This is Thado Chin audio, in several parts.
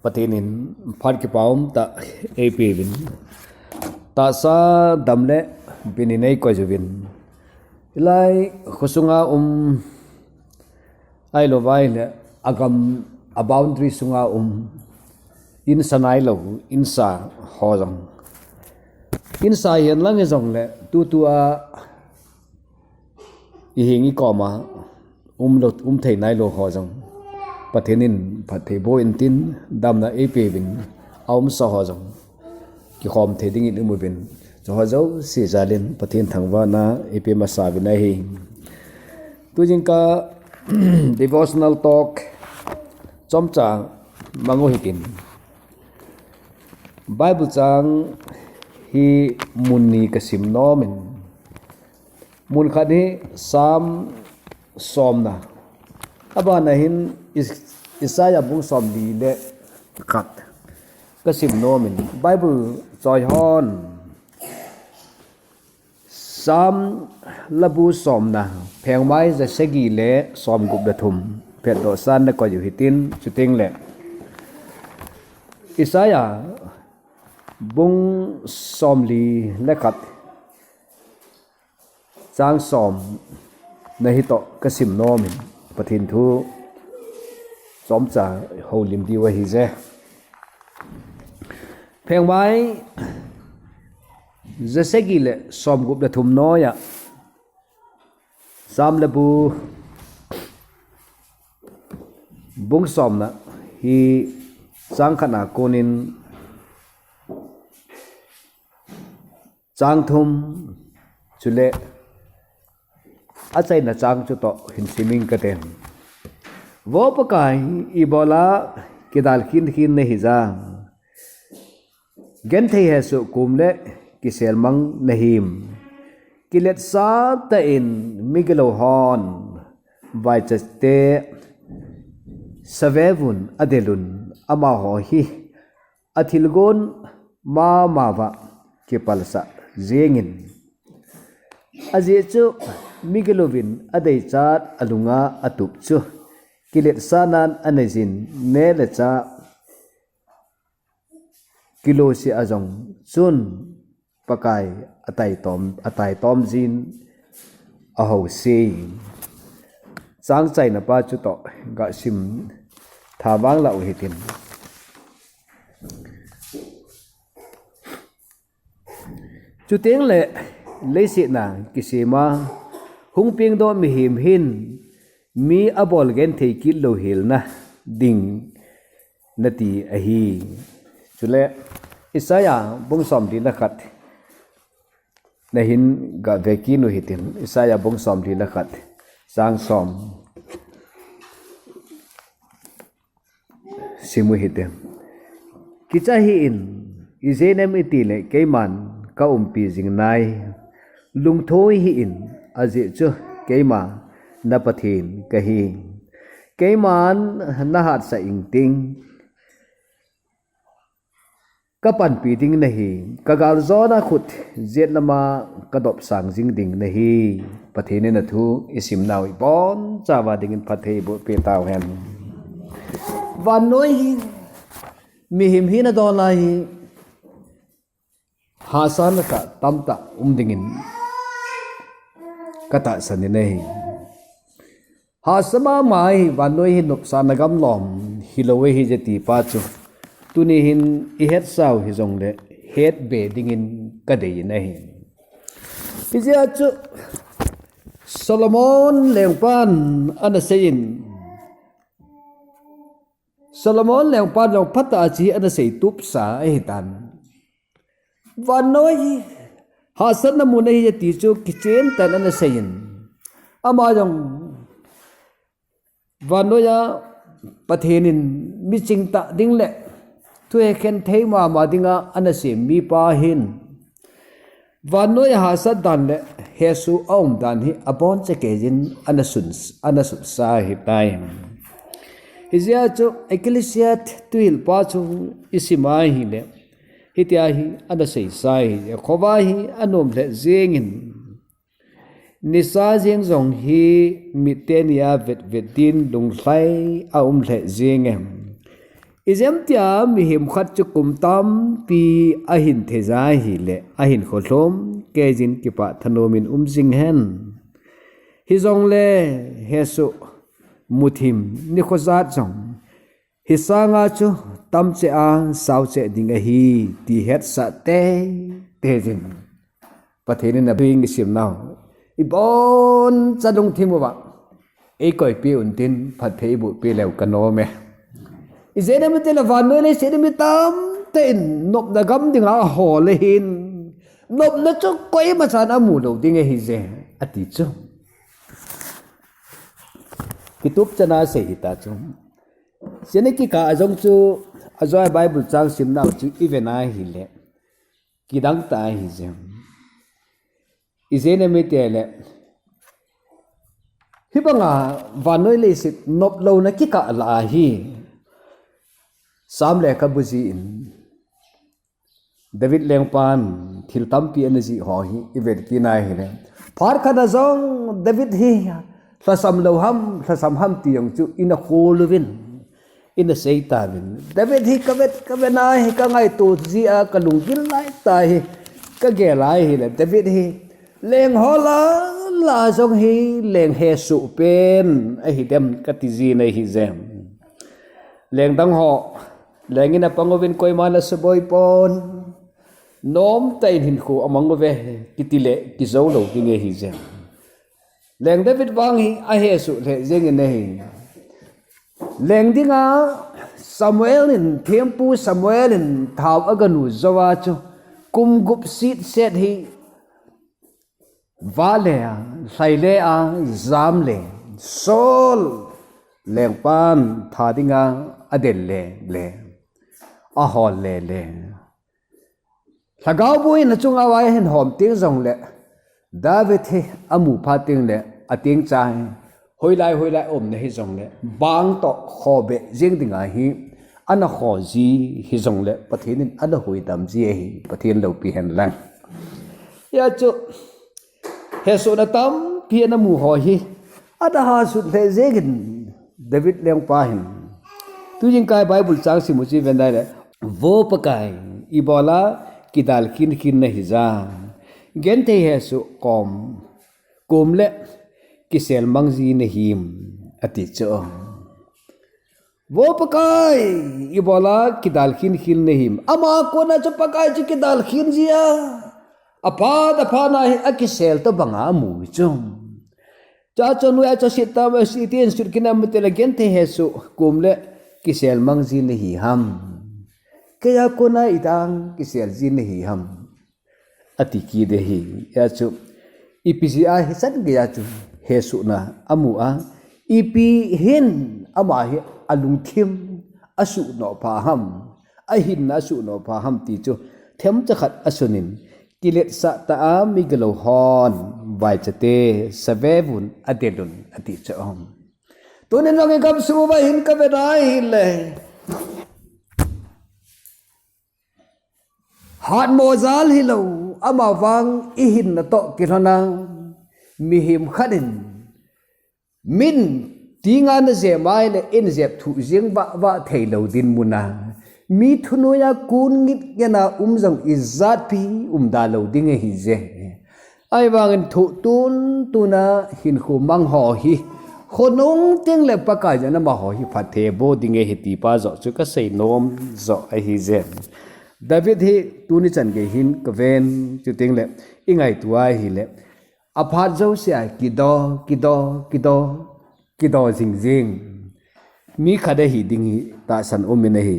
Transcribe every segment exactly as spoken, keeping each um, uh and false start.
Pathen in phat kipa umtah eipeuvin, tahsa dam le bin in eikoi uvin, hilai khosunga um, ahilouva ahile agam a boundary sunga um, insa nailou insa ho jong, insa hihen lang hijongle tutua iheng ikoma umlou, umthei nailou ho jong, Pathen in phatthei boh intin, damna eipeuvin, aumsa ho jong kikhom thei dingin umuvin, chuho jouse jalin Pathen thangvahna eipe masa uvin ahi. Tujingkah devotional talk chomcha mang u hitin, Bible chang hi mun ni kasim nomin, mun khat hi Psalm somna, abana hin Is-, Isaiah bung somli le khat kasim nomin, Bible choi hon Psalm labu somna, phengvai jasagi le somgup le thum phatdoh san nakoi u hitin, chutengle Isaiah bung somli le khat chang somna hitoh kasim nomin, Pathen thu chomcha houlim diu ahije. Phengvai jasagi le somgup le thum noiya, Psalm labu bung somna hi chang khatna konin chang thum, chule achaina chang chutoh hin simin kate. Vo Pakai, ibola kidal khin khin nahijam? Genthei hesoh kom le kiselmang nahim? Kiletsah tah in migilou hon vaichate savevun adelun, amaho hi athilgon mamauva kipalsah jengin. Ajeh chu migilouvin adeichat alunga atup chu kiletsahnan aneijin, neh le chah kilosea jong chun Pakai ataitom, ataitom jin ahouse. Chang chaina pa chutoh gasim tha vanglah u hitin. Chutengle leiset a kisema hung pengdoh mihem hin mi abol genthei kit louhelna ding nati ahi. Chule Isaiah bung somli le khat nahin gave kit u hitin, Isaiah bung somli le khat chang som sim u hite. Kicha hih in, ijeh inem itile keiman kaumpi jing nai. Lungthoi hih in, ajeh chu keima na Pathen kahi. Keiman nahatsah ingting, kapanpi ding nahi. Kagaljona khut jet lama kadopsang jing ding nahi. Pathen in athu isimnau ibonchauva dingin phatthei eiboh peh tauhen. Vannoi hi mihem hina dol a hi hahsatna tamtah um dingin katahsan in ahi. Hahsa mama hi vannoi hi nopsahna gamlom hilou ahije ti pa chu tuni hin ihetsau hijongle hetbe dingin kadei in ahi. Hijeh a chu Solomon lengpan ana seiyin, Solomon lengpan jong phatah a hiche hi ana seitupsa ahitan. Vannoi hi hahsatna mun ahije ti chu kichen tah in ana seiyin, ama jong vannoiya Pathen in miching tah ding le thuhekhen thei mama dinga ana sem mipa hin vannoiya hahsat dan le hesoh aum dan hi abonchakeiyin ana sun, ana sutsa ahitai. Hijeh a chu Ecclesiastes thuhilpa chu isim a ahile hitia hi ana seisa ahi, khovah hi anom lheh jengin, nisa jeng jong hi mitteni a vetvet din lunglhai aum lheh jenge. Ijemtia mihem khat chu kum tampi ahin thei ja hile, ahin kholhom, keijin kipah thanom in um jing hen. Hijongle, hesoh muthim nikho jat jong, hisanga chu tamcheh a saocheh ding ahi, ti hetsah teitei jin. Pathen in abuin isimnau, iboncha lungthim uva eikoipeh untin, phatthei ibohpeh leu kanom e. Ijeh inem itile vannoi leiset a mi tamtah in nopna gam dinga ahol ahin, nopna chu koimachan amu lou ding ahije, ati chu. Kitup chana sei hita chu. Chena kikah a jong chu, ajoa Bible chang simnau chu iven ahile, kidang tah ahije. Ijeh inem itile, hibanga vannoi leiset noplouna kikah lah a hi, Sam lekhabu jih in, David lengpan thil tampi ana jih ho hi ivet kit a ahile, phat khat a jong David hi lhasam lou ham, lhasam ham ti jong chu ina khol uvin, ina sei tauvin. David hi kavet, kavet a hi kangaito jeh a kalunggil laitah hi kagel a ahile, David hi leng ho lah a jong hi leng hesoh pen ahidem kati jin ahije. Leng dang ho, leng in apang uvin koiman asuboi pon, nomtah in hinkho amang uve, kitile kijou lou ding ahije. Leng David vang hi ahesoh lheh jengin ahi. Leng dinga Samuel in, thempu Samuel in thao aganu jouva chu, kum gup sitset hi, vale a, lhaile a, jamle, Saul lengpan tha dinga adel lele, ahol lele. Lhagao bu in achunga vai ahin hom teng jongle, David hi amu phat tengle, atengcha hi, hoilai, hoilai umna hijongle, bang toh khobe jeng dinga hi, ana khoji hijongle, Pathen in ana huhdam ji ahi, Pathen loupi henlang. Hia chu, hesohna tampi ana mu ho hi, ana hahsut lheh jengin, David lengpa hin. Tujingkah Bible chang simu chu iven ahile, Vo Pakai, ibola kidalkhin khin nahija, genthei hesoh kom, kom le kisel mang ji nahim, ati chu. Vo Pakai, ibola kidalkhin khin nahim. Ama kona chu Pakai chu kidalkhin jia, aphat, aphat na hi akisel tobanga amu chu. Chuche noiya chu sittam, sittin sut kinem itile genthei hesoh kom le kisel mang ji nahi ham. Keija kona itang kisel ji nahi ham, ati kit ahi. Hia chu, ipi jeh a hichan geiya chu hesohna amu a, ipi hin ama hi alungthim asuhnoh pha ham, ahinna asuhnoh pha ham ti chu, themcha khat asunin, kiletsah tah a migilou hon, vaichate, savevun, adelun, ati chu. Tunin jong igamsung uva hin kavet ahile, hatmo jal hilou, amavang ihinna toh kilhona, mihem khat in, min tinga najep ahile, in jep thuh jeng vah vah theilou dinmuna, mi thunoiya kun ngit ngena um jong ijatpi umda lou ding ahije. Ahivangin thoh tuntuna hinkho mang ho hi, khonung tengle Pakai jana amaho hi phatthei aboh ding ahi ti pa joh chu kasei nom joh ahije. David hi tuni chan gei hin kaven, chutengle ingaito ahile, aphat jousea kido, kido, kido, kido jingjing mi khat ahi ding hi tahsan umin ahi.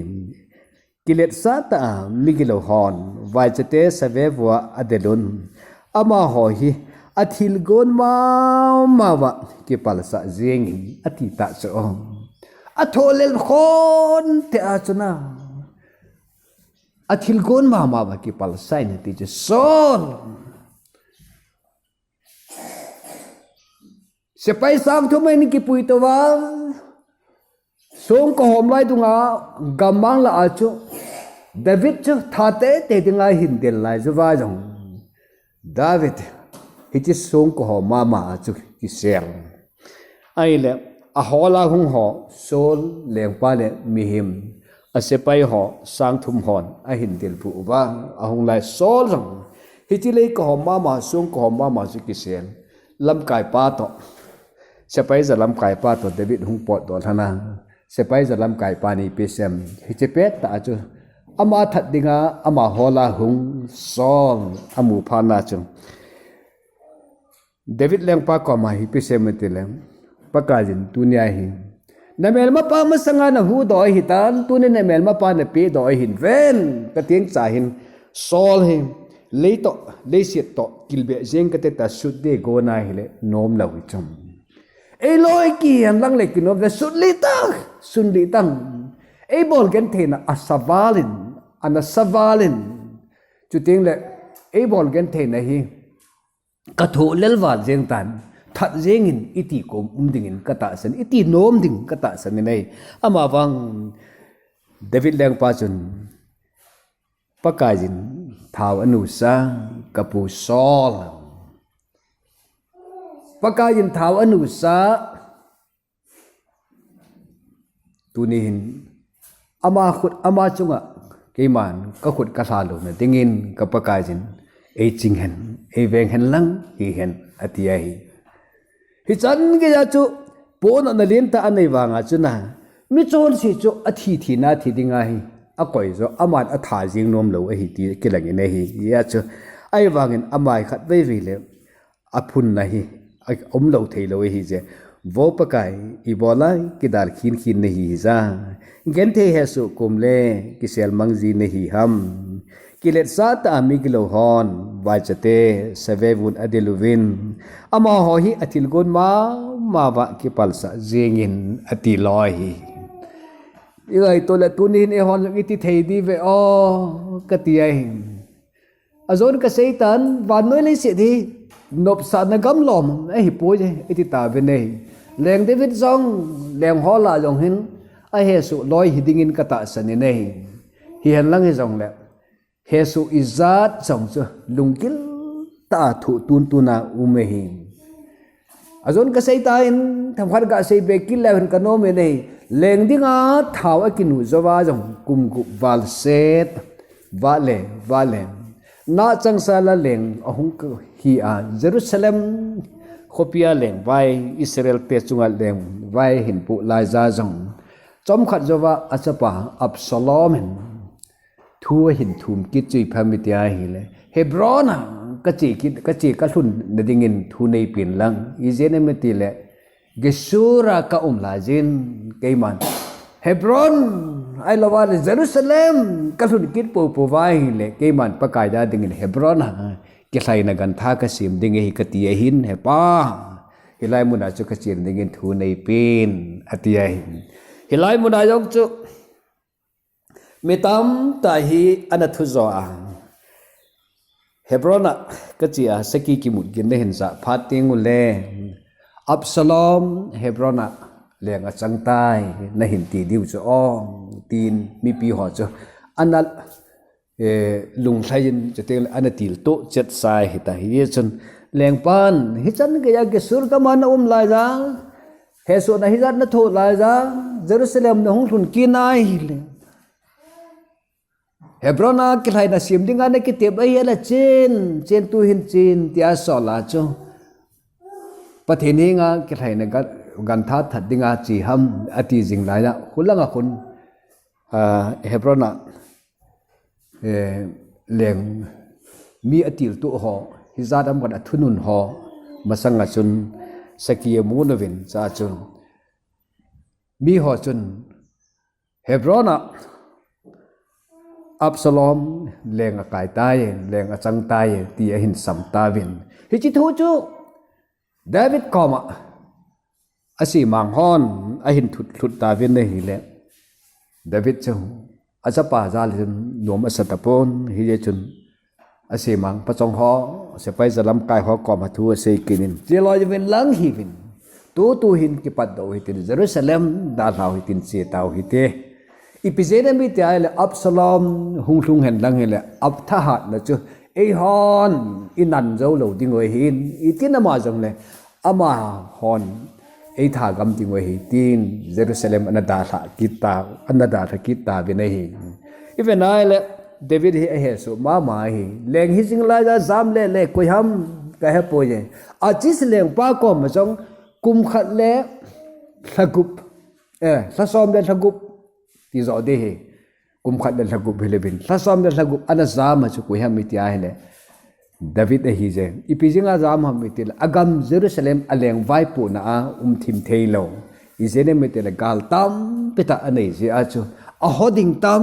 Kiletsah tah a migilou hon, vaichate, savevua adelun, amaho hi athilgon mama uva kipalsah jengin, ati tah chu. Athohlel khon tah a chuna, athilgon mama uva kipalsah in ati chu. Saul, sepai sang thum in kipuitouva, songkahom lai dunga, gammang lah a chu, David chu that teitei dinga ahin del lai jouva jong, David hiche songkahom mama a chu kisel. Ahile, ahol a hung ho, Saul lengpa le mihem, asepai ho sang thum hon ahin dil bu uva, ahung lai Saul jong, hiche lei kahom mama, song kahom mama chu kisel lamkai pa toh, sepai ja lamkai pa toh David hung potdoh lhon a, sepai ja lamkai pa ni ipi asei em, hiche pettah a chu ama that dinga ama hol a hung Saul amu phat na chu David lengpa koma hi ipi asei em itile, Pakaiyin tunia hi namelmapa masanga nahuhdoh ahitan, tuni namelmapa napehdoh ahin ven, kateng cha hin Saul hi lei toh, leiset toh kilbeh jeng kate tia sut ding gonna hile nom lou hi chu. Eiloi kihen lang le kinom le sut lih tang, sut lih tang. Eibol gentheina asa val in, ana sa val in. Chuteng le eibol gentheina hi kathoh lel val jeng tan, that jeng in iti kom um dingin katahsan, iti nom ding katahsan in ahi. Amavang David lengpa chun, Pakaiyin thao anusa, kapu Saul. Pakaiyin thao anusa, tuni hin ama khut, ama chunga keiman kakhut kalha louna dingin ka Pakaiyin eiching hen, eiveng hen lang hihen, ati ahi. Hichan geiya chu pona nalentah anei vanga chu na, michonse chu athi thina thi dinga hi akoi jo, aman atha jing nom lou ahi ti kilang in ahi. Hijeh chun ahivangin ama hi khatvei vei le aphunna hi aum lou thei lou ahije. Vo Pakai, ibola kidal khin khin nahi hija? Genthei hesoh kom le kisel mang ji nahi ham? Kiletsah tah a migilou hon vaichate savevun adel uvin, amaho hi athilgon mama uva kipalsah jengin, ati loi hi. Ingaito le tuni hin eihon jong iti thei diu ve o, kati ahi. Ajon kaseitan, vannoi leiset hi nopsahna gamlom ahipoi, iti tauvin ahi. Leng David jong, leng ho lah a jong hin ahesoh loi hi dingin katahsan in ahi. Hihen lang hijongle, hesoh ijat jong chu lunggil tah a thoh tuntun a um ahi. Ajon kaseitan, themkhat gasei be kit leu hen kanom in ahi. Leng dinga thao akinu jouva jong kum gup val set, vale, vale, nahchangsal a leng ahung hi a, Jerusalem khopia lengvai, Israelte chunga lengvai ahin poh laija jong, chomkhat jouva achapa Absalom in thu ahin thum kit chu ipi ham iti ahile, Hebron a kache kit, kache kalhun nadingin thu neipen lang. Ijeh inem itile, Geshur a kaum laijin keiman Hebron ahilouva le Jerusalem kalhun kit poupou va ahile, keiman Pakai da dingin Hebron a kilhaina gantha kasem ding ahi kati ahin, He Pa, hilai muna chu kachen dingin thu neipen, ati ahi. Hilai muna jong chu mi tamtah hi ana thujo a, Hebron a kache a sakhi kimut gin nahin jah phat teng ule, Absalom Hebron a leng achang tai nahin ti diu chu o, tin mipi ho chu ana, eh, lunglhai in, chuteng le ana tiltoh chet sa ahitai. Hijeh chun lengpan hichan geiya Geshur gam a naum laija, hesohna hijat nathoh laija, Jerusalem nahung lhun kit ahile, Hebron a kilhaina sem dinga nakitep ahi ahile, chen, chen tuhin chen, tia asol a chu, Pathen henga kilhaina ga-, gantha that dinga che ham, ati jing laiya, khulanga khun, ah, Hebron a, eh, leng mi atiltoh ho, hijat a um khat a thunun ho masanga chun sakhi amun uvin, chua chun miho chun Hebron a Absalom leng akai tai, leng achang tai, ti ahin sam tauvin. Hiche thu chu David koma asemang hon ahin thut, thut tauvin ahile, David chu achapa jal in nom asa tapon, hijeh chun asemang pachong ho, sepai jalamkai ho koma thu asei kit in, cheloi uvin lang hiuvin, tutu hin kipatdoh u hitin, Jerusalem dalhau hitin, chetau hite. Ipi jeh inem iti ahile, Absalom hung lhung hen lang hile, athahatna chu eihon inan jou lou ding u ahin, itin ama jongle amahon ei thagam ding u ahi, tin Jerusalem ana dalha kit ta, ana dalha kit tauvin ahi. Iven ahile, David hi ahesoh mama ahi. Leng hi jing laiya jam le le koi ham kahepoi e. Akish lengpa koma jong kum khat le lha gup, eh, lha som le lha gup ti jo ding ahi. Kum khat le lha gup hilouvin, lha som le lha gup ana jam a chu koi ham iti ahile, David ahije. Ipi jing a jam ham itile, agam Jerusalem a leng vaipohna a um thim thei lou. Ijeh inem itile, gal tampi tah anei jeh a chu, aho ding tam,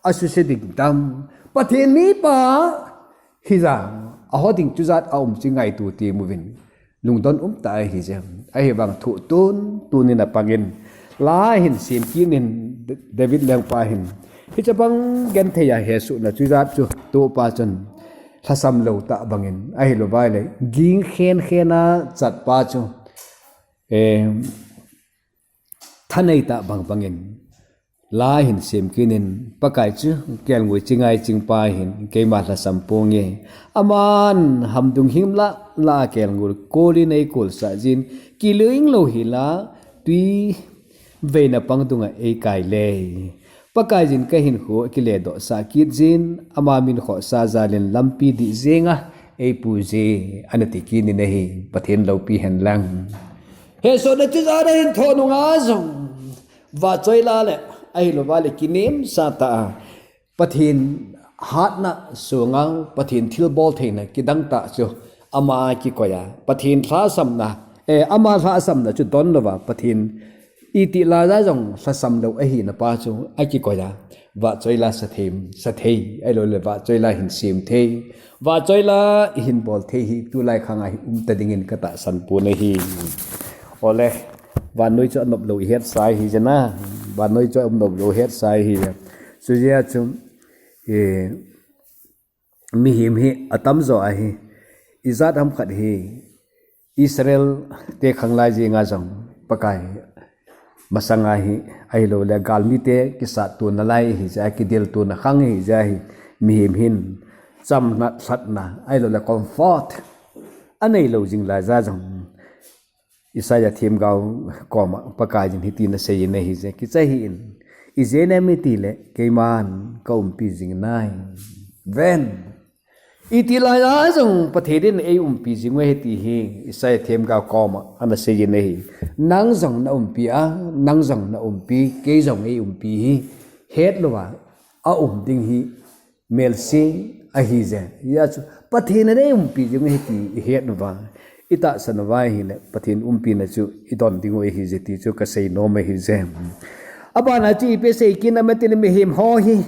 asuse ding tam, Pathen mipa hija, aho ding chujat a um chu ngaito temun, lungdon um tah ahije. Ahivang thu tun, tunin apangin, la hin sem kit in, David lengpa hin, hiche bang genthei a hesohna chujat chu tohpa chun lhasam lou tah bangin, ahilouva ahile, ging khen khen a chatpa chu, eh, thanei tah bang bangin, la hin sem kit in, Pakai chu kelngoi chingai chingpa ahin, keima lhasam ponge. Aman hamdung himlah lah a kelngoi kolin eikolsah jin, kiling lou hila, tui veina pang dunga eikai le. Pakaiyin kahinkho akiledohsah kit jin, ama min khohsah jalin lampi dih jenga eipuije, anati kit in ahi. Pathen loupi hen lang. Hesohna chujat a hin thonunga jong, vahchoila le, ahilouva le, kinemsa tah a, Pathen hatna sunga, Pathen thilbol theina kidang tah chu ama akikoi a, Pathen lhasamna, eh, ama lhasamna chu don louva, Pathen iti laiya jong lhasam lou ahina pa chu akikoi a, vahchoila sa thei, sa thei, ahilou le vahchoila hin sem thei, vahchoila hin bol thei hi tulai khang a hi um ta dingin katahsan pon ahi. Ole, vannoi chu anop lou ihetsa ahije na, vannoi chu anop lou ihetsa ahije. Chujeh a chu, eh, mihem hi atamjo ahi, ijat ham khat hi, Israel te khanglai jenga jong, Pakai masanga hi, ahilou le galmite kisatona lai ahijeh a, kideltona khang ahijeh a hi, mihem hin chamna, lhatna, ahilou le comfort anei lou jing laiya jong, Isaiah themgao koma Pakaiyin hitin aseiyin ahije, kicha hih in, ijeh inem itile, keiman kaumpi jing nai. Ven, iti laiya jong Pathen in eiumpi jing uve ti hi, Isaiah themgao koma ana seiyin ahi. Nang jong naumpi a, nang jong naumpi, kei jong eiumpi hi, het louva aum ding hi, melse ahije. Hijeh a chu, Pathen in eiumpi jing uve ti ihet uva, itahsan uva ahile, Pathen umpina chu idon ding u ahije ti chu kasei nom ahije. Abana chu ipi asei kit em itile, mihem ho hi,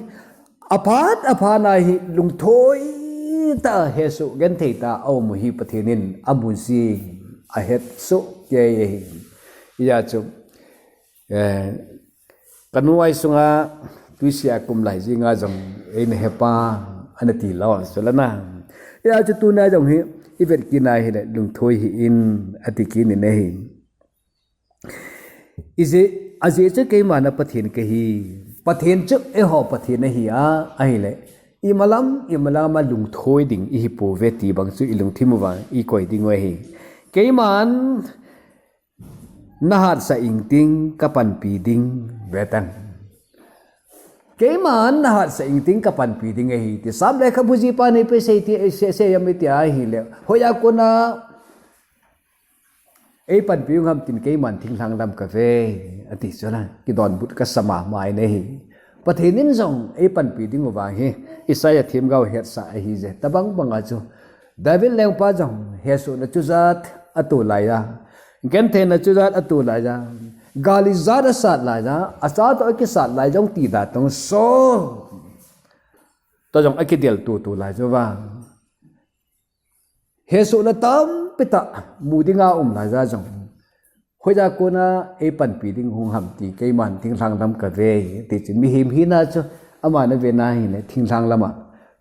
aphat aphat na hi lungthoi tah a hesoh genthei tah a aum u hi Pathen in amu jin ahetsoh kei ahi. Hijeh a chu, eh, kanu ai sunga tuisea kum lai jenga jong eina hepa, anati lou, chule na. Hijeh a chu tuna jong hi, ivet kit na hile lungthoi hih in ati kit in ahi. Ijeh, ajeh chu keima na Pathen kahi. Pathen chu eiho Pathen ahi a, ahile, imalam, imalam a lungthoi ding ihi pouve ti bang chu ilungthim uva ikoi ding u ahi. Keiman nahatsah ingting kapanpi ding, vetan. Keiman nahatsah ingting kapanpi ding ahi ti. Sam lekhabu jipa in ipi asei ti, sei, sei em iti ahile, hoiya kona eipanpi u ham tin, keiman thinglhang lam kave, ati chule, kidonbut kasa mama in ahi. Pathen in jong eipanpi ding u vang hi, Isaiah themgao hetsah ahije, tobang banga chu, David lengpa jong hesohna chujat ato laiya, gentheina chujat ato laiya, gal ijat asat laiya, acha toh akisat lai jong ti da tong so, toh jong akidel tutu lai chu vang, hesohna tampi tah mu dinga um laiya jong, hoiya kona eipanpi ding hung ham ti, keiman thinglhang lam kave, ti chu mihem hina chu, aman avena hile thinglhang lama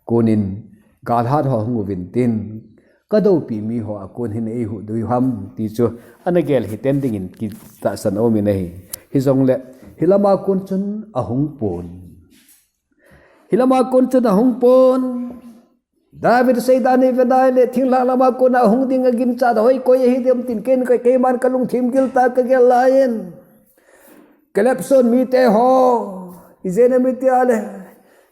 konin gal hat ho hung uvin tin, kadoupi mi hoa kon hin eihuhdoh u ham ti chu, ana gel hiten dingin kitahsan aumin ahi. Hijongle, hilama kon chun ahung pon. Hilama kon chun ahung pon. David seidan ive nai le, thinglhang lama kona hung ding aginchat hoi koi ahi dem tin ken koi keiman kalungthim giltah kagel laiyin. Kaleb son mite ho, ijeh inem itile,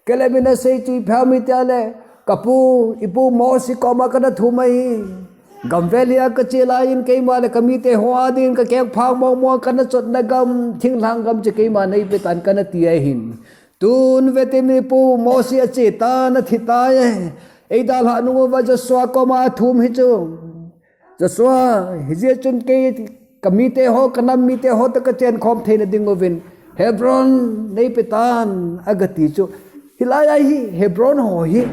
Kaleb in asei chu ipi ham itile, kapu, ipu Mosi koma kana thum ahi. Gamvel hia kache laiyin keima le kamite ho adin kakengphang mong mong kana chotna gam, thinglhang gam chu keima neipe tan kana ti ahin. Tun vetin ipu Mosi ache tan athi tai. Eidalhah nung uva Joshua koma athum hi chu. Joshua, hijeh chun kei kamite ho, kanam mite ho toh kachenkhom theina ding uvin Hebron neipe tan agati chu. Hilai a hi Hebron ho hi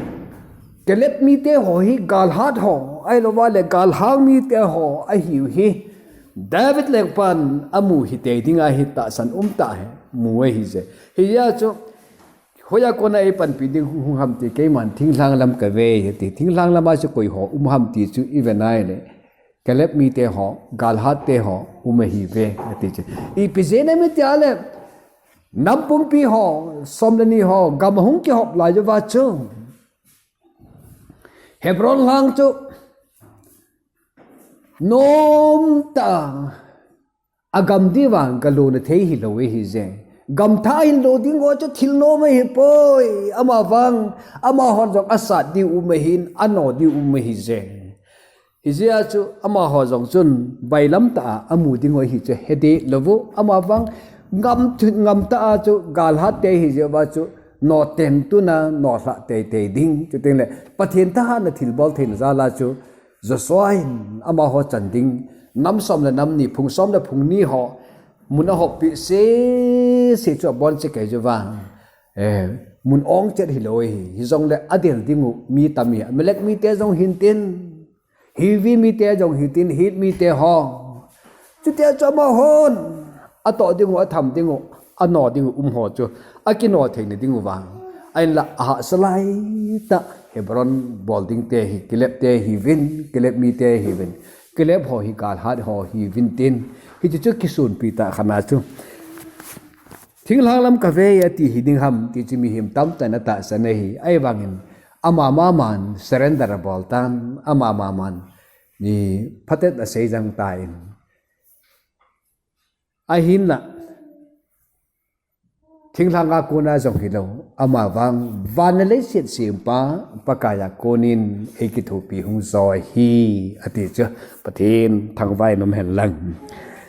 Kaleb mite ho hi galhat ho, ahilouva le galhang mite ho ahiu hi. David lengpan amu hitei ding ahi tahsan umtah hi mu ahije. Hijeh a chu hoiya kona eipanpi ding hung ham ti keiman thinglhang lam kave hiti. Thinglhang lama chu koi ho um ham ti chu ive nai le, Kaleb mite ho, galhat te ho um ahiuve ati chu. Ipi jeh inem itile, nam pumpi ho, som le ni ho gam ahung kihop lai uva chu Hebron lang chu nomtah a agam diu vang galona thei hilou ahije. Gamthah a hinlo ding ho chu thil nom ahipoi. Amavang, amahon jong asat diu um ahin, ano diu um ahije. Hijeh a chu amaho jong chun bailam tah a amu ding ho hi chu hedehlou u. Amavang, ngam, ngamtah a chu galhat te hijeh uva chu noten tuna nolhah teitei ding. Chutengle Pathen thahatna thilbol theina jal a chu Joshua in amaho chan ding, nam som le nam ni, phung som le phung ni ho mun ahoppeh sese chu abonchakei uva. Eh, mun ongchet hilou ahi. Hijongle adel ding u mi tam ahi. Amalek mite jong hintin, Hivi mite jong hitin, Hit mite ho. Chutia chu amahon atoh ding u, atham ding u, ano ding u um ho chu akino theina ding u vang, ahinla ahahsa laitah Hebron bol ding te hi Kaleb te hiuvin, Kaleb mite hiuvin, Kaleb ho hi galhat ho hiuvin tin, hichu chu kisunpi tah khat a chu thinglhang lam kave ati hiding ham ti chu mihem tamtah in atahsan ahi. Ahivangin ama maman surrender abol tan, ama maman mi phaten asei jeng tan. Ahinla thinglhang a kona jong hilou, amavang van le leiset sempa Pakai a konin eikithopi hung jo ahi ati chu Pathen thangvah in umhen lang.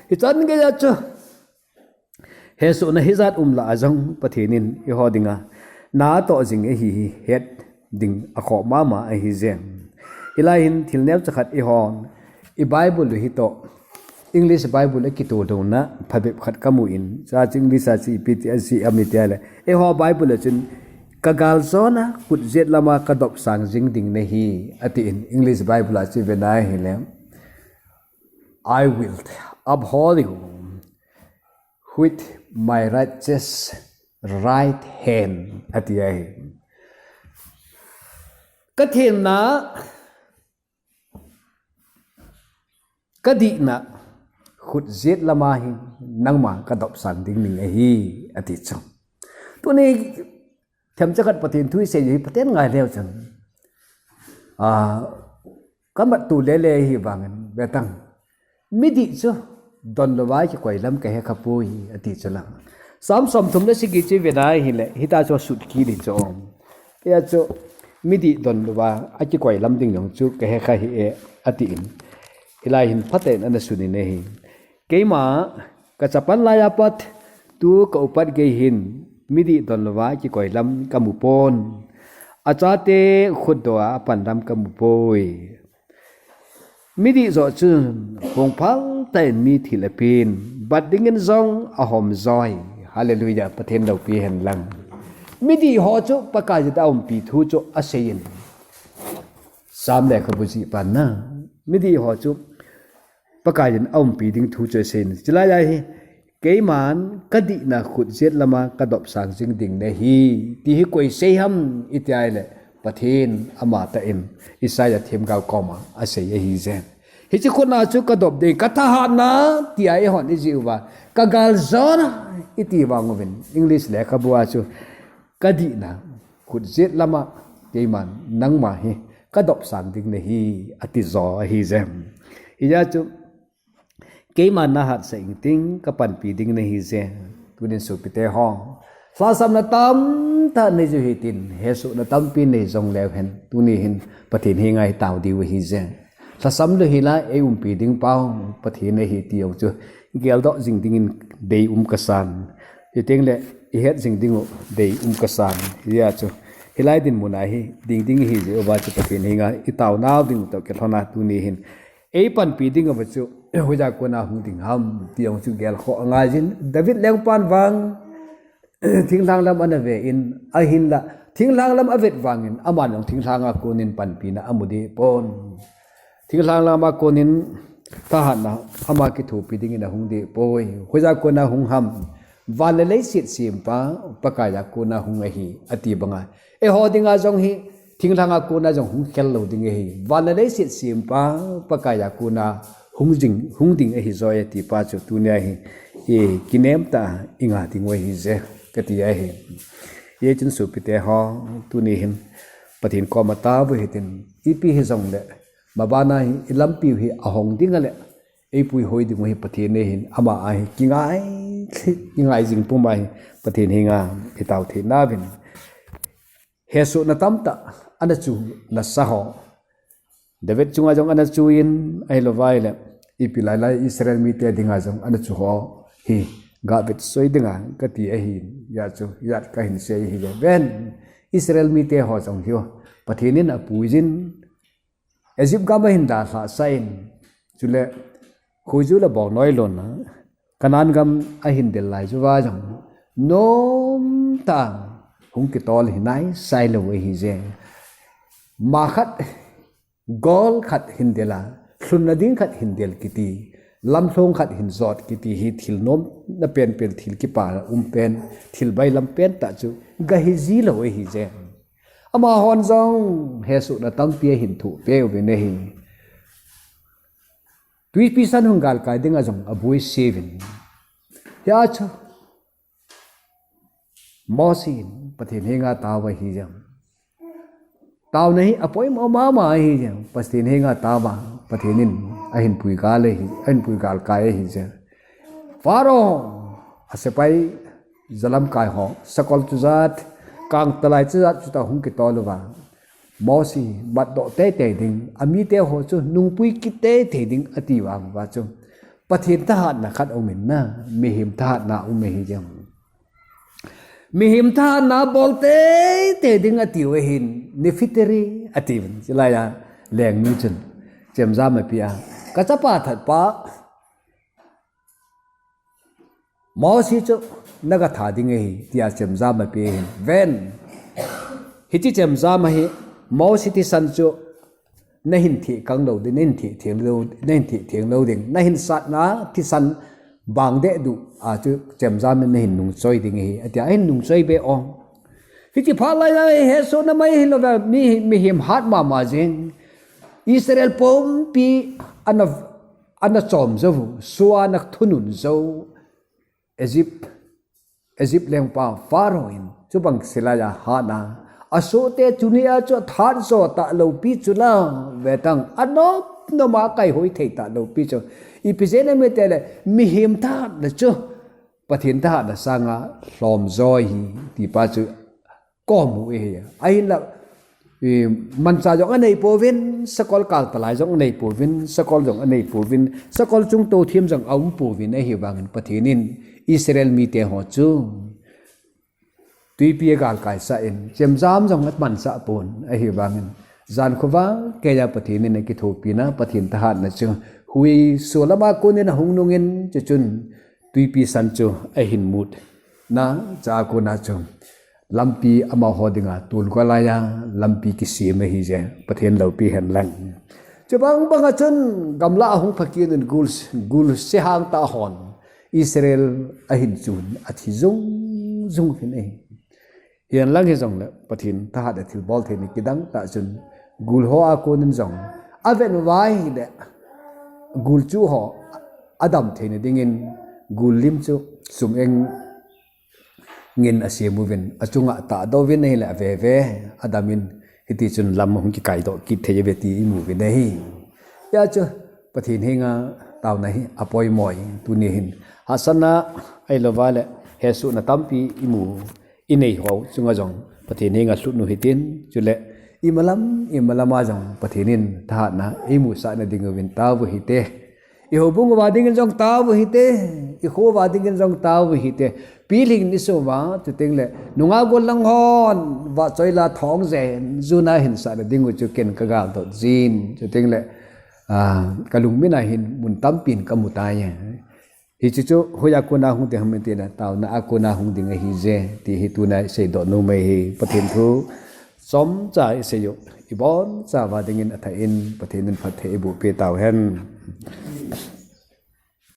Hichan geiya chu hesohna hijat um lah a jong Pathen in eiho dinga natoh jing ahi hi het ding akhoh mama ahije. Hilai hin thil neocha khat eihon i Bible u hitoh, English Bible akitoh louna phabep khat kamu in, chua chu English a chu ipi ti asei ham itile, eiho Bible a chun, "Ka galjona khutjet lama kadopsang jing ding nahi," atin, English Bible a chu ive nai hile, "I will uphold you with my righteous right hand," ati ahi. Ka thenna, ka dihna khutjet lama hi nangma kadopsang ding ning ahi, ati chu. Tuni themcha khat Pathen thu isei hi phaten ngai leu chun, a, kamat tu lele hi vangin, vetang. Midih chu donlouva kikoi lam kahe khapoi, ati chu la. Psalm somthum le sagi chu ive nai hile, hita chu asut kit in chu. Hia chu midih donlouva akikoi lam ding jong chu kahe kha hih e, atin. Hilai hin phaten ana sun in ahi. Keima kachapa laiya pat, tu kaupat gei hin, midih donlouva kikoi lam kamu pon. Achate khutdoh a apan lam kamu poi. Midih joh chun hongphal tah in mi thil apen, bat dingin jong ahom joi. Hallelujah, Pathen loupi hen lang. Midih ho chu Pakaiyin aumpi thu chu aseiyin. Psalm lekhabu jih pan na. Midih ho chu Pakaiyin aumpi ding thu chu aseiyin. Chulaiya hi, keiman kadihna khutjet lama kadopsang jing ding nahi, ti hi koi sei ham iti ahile, Pathen amatah in Isaiah themgao koma asei ahije. Hiche khutna chu kadop ding, kathahatna, tia eihon ijih uva, ka galjona iti vang uvin, English lekhabu a chu, kadihna khutjet lama keiman nangma hi kadop sang ding nahi, ati jo ahi je. Hijeh chun, keima nahatsah inting, kapanpi ding nahi je. Tunin sopite ho, lhasamna tamtah nei jiu hitin, hesohna tampi nei jongleu hen, tuni hin Pathen henga itao diu ahi je. Lhasam lou hila eiumpi ding pau Pathen ahi ti jong chu geldoh jing dingin deium kasan. Hiteng le ihet jing dingu deium kasan. Hijeh chun, hilai dinmun a hi ding ding ihi jeh uva chu Pathen henga itaonau ding toh kilhona tuni hin eipanpi dinguva chu hoija kona hung ding ham ti jong chu gelkhoh angaijin. David lengpan vang thinglhang lam ana ve in, ahinla thinglhang lam avet vangin aman jong thinglhanga konin panpina amu deh pon. Thinglhang lama konin thahatna ama kithopi dingin ahung deh poi. Hoija kona hung ham? Van le leiset sempa Pakaiya kona hung ahi, ati banga, eiho dinga jong hi thinglhanga kona jong hung khel lou ding ahi. Van le leiset sempa Pakaiya kona hung ding, hung ding ahi joi, ati pa chu tunia hi, i, kinem tah a inga dingu ahi je, kati ahi. Hijeh chun sopite ho, tuni hin Pathen koma taovin hitin, ipi hijongle mabana hi ilampiu hi ahong ding ale, eipuihoi dingu hi Pathen ahin, ama a hi kingai, kingai jing puma hi Pathen henga itao theinauvin. Hesohna tamtah ana chu nasa ho, David chunga jong ana chuin, ahilouva ahile ipi lailai Israel mite dinga jong ana chu ho hi gavetsoi dinga kati ahin, hijeh chun ijat kahin sei ahile, ven, Israel mite ho jong hi Pathen in apuijin, Egypt gam ahin dalhah sah in, chule khoiju le bongnoi lonna Canaan gam ahin del laiju va jong nomtah a hung kitol hi naisai lou ahi je. Ma khat, goal khat hin del a, lhunna ding khat hin del kiti, lamlhong khat hin jot kiti hi thil nomna penpen, thil kipa um pen, thil bailam pentah chu gahi ji lou ahi je. Amahon jong hesohna tampi ahin thoh peuvin ahi. Twipi san hung galkai dinga jong aboise uvin, hijeh chun Mosi in Pathen henga tao ahi jeng. Taona hi apoimo mama ahi jeng. Pathen henga taova, Pathen in ahin puigal ahi, ahin puigalkai ahi jeng. Pharaoh, asepai jalamkai ho, sakol chujat, kangtalai chujat chutah hung kitol uva, Mosi matdoh teitei ding, amite ho chu nungpui kit teitei ding ati vang uva chu, Pathen thahatna khat aumin, mihem thahatna aum ahi jeng. Mihem thahatna bol teitei ding atiu ahin, Nephitari atiuvin, chulaiya lengnu chun chemjam apeh a, kachapa thatpa Mosi chu nagatha ding ahi, tia chemjam apeh ahin. Ven, hiche chemjam a hi Mosi thisan chu nahin theh kang lou ding, nahin theh theng lou, nahin theh theng lou ding, nahin satna thisan bang dehduh a chu chemjam in nahin nungchoi ding ahi, atia ahin nungchoi be o. Hiche phat laiya hesohna mai hilouva, mi, mihem hat mama jeng, Israel pumpi ana, ana chom jou, sua ana thunun jou, Egypt, Egypt lengpa Pharaoh in chubang silaiya hatna, asohte tunia chu athat jo talou pi chu la, vetang, anop noma kaihoi thei talou pi chu, ipi jeh ham itile mihem thahatna chu Pathen thahatna sanga lhomjo ahi, tipa chu kamu ahi. Ahinla, mancha jong anei pouvin, sakol kangtalai jong anei pouvin, sakol jong anei pouvin, sakol chungtou them jong aum pouvin, ahivangin Pathen in Israel mite ho chu twipi agalkaisah in, chemjam jong amansah pon, ahivangin jankhovah keiya Pathen in akithopina, Pathen thahatna chu huiso lama konin ahung nungin, chuchun twipi san chu ahin mutna cha kona chu lampi amaho dinga tolgol laiya lampi kisem ahi je, Pathen loupi henlang. Chubang banga chun gamlah ahung phakit un gul, gul sehang tah hon Israel ahin chun athi jung jung uvin ahi. Hihenlang hijongle Pathen thahat a thilbol theina kidang tah chun gul hoa konin jong avet uva ahile gul chu ho adam theina dingin gul lim chu sum-eng in asem uvin, achunga atahdoh uvin ahile aveve adamin, Tichun lam hung kikaidoh kit thei ve ti imu ve ahi. Hijeh chun Pathen henga taona hi apoimo e, tuni hin hahsatna ahilouva le hesohna tampi imu inei ho chunga jong Pathen henga lhut u hitin, chule imalam imalam a jong Pathen in thahatna imusah na diuvin tao u hite. I houbung uva dingin jong tao u hite, i kho uva dingin jong tao u hite. Pilhing ni sung uva, chuteng le nungah gollhang hon vahchoila thong jen juna hinsah na diu chu ken kagaldoh jin, chuteng le, ah, kalungmina hin mun tampin kamu tai. Hiche chu hoiya kona hung ding ham itile, taona a kona hung ding ahije, ti hi tuna iseidoh nom ahi. Pathen thu chomcha isei u, ibonchauva dingin athah in Pathen in phatthei eiboh peh tauhen.